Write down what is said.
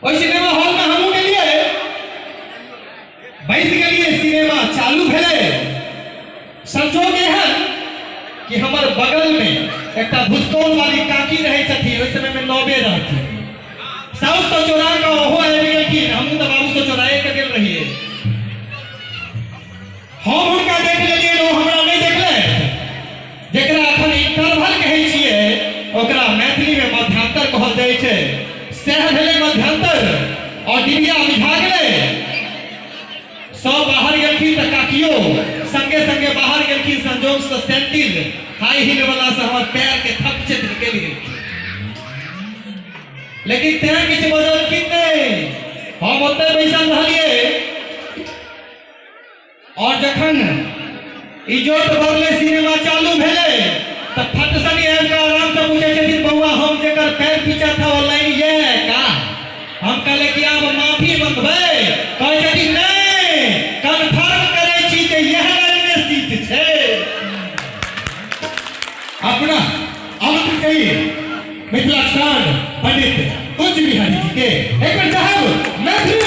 ओहि cinema hall में हमहूँ गेलियै, बैस गेलियै, सिनेमा चालू भेलै। संजोग एहन कि हमर बगल में एकटा भुसकौल वाली काकी रहै छथिन, ओहि समय में नवे रहथिन। साउस से चोरा कऽ ओहो आबि गेलखिन, हमहूँ तऽ बाबू से चोराए कऽ गेल रहियै। हम हुनका देख लेलियै, ओ हमरा नहि देखलथि। जकरा अखन इंटरवल कहै छियै, ओकरा मैथिलीमे मध्यांतर कहल जाइ छै। सएह भेलै मध्यांतर और डिबिया बुझा गेलै। सब बाहर गेलखिन तऽ काकियो संगे संगे बाहर गेलखिन। संजोगसँ सैंडिल हाई हील वाला से हमर पैर के थपचैत निकलि गेलखिन, लेकिन तैं किछु बजलखिन नहि। हम ओतहि बैसल रहलियै और जखन इजोत बढ़लै, सिनेमा चालू भेलै, तऽ फटसनी आबि कऽ आरामसँ पूछै छथिन, बौआ, हम जेकर पैर पीछा था ओ लाइन ये का? हम कहले कि आब माफी मंगबै। कहै छथिन, नहि, कन्फर्म करै छी जे यह लाइन में सीट छै। अपना आमंत्रित करी मिथिला शान पंडित कुंज बिहारी जी के। एक बेर चाहब मैथिली।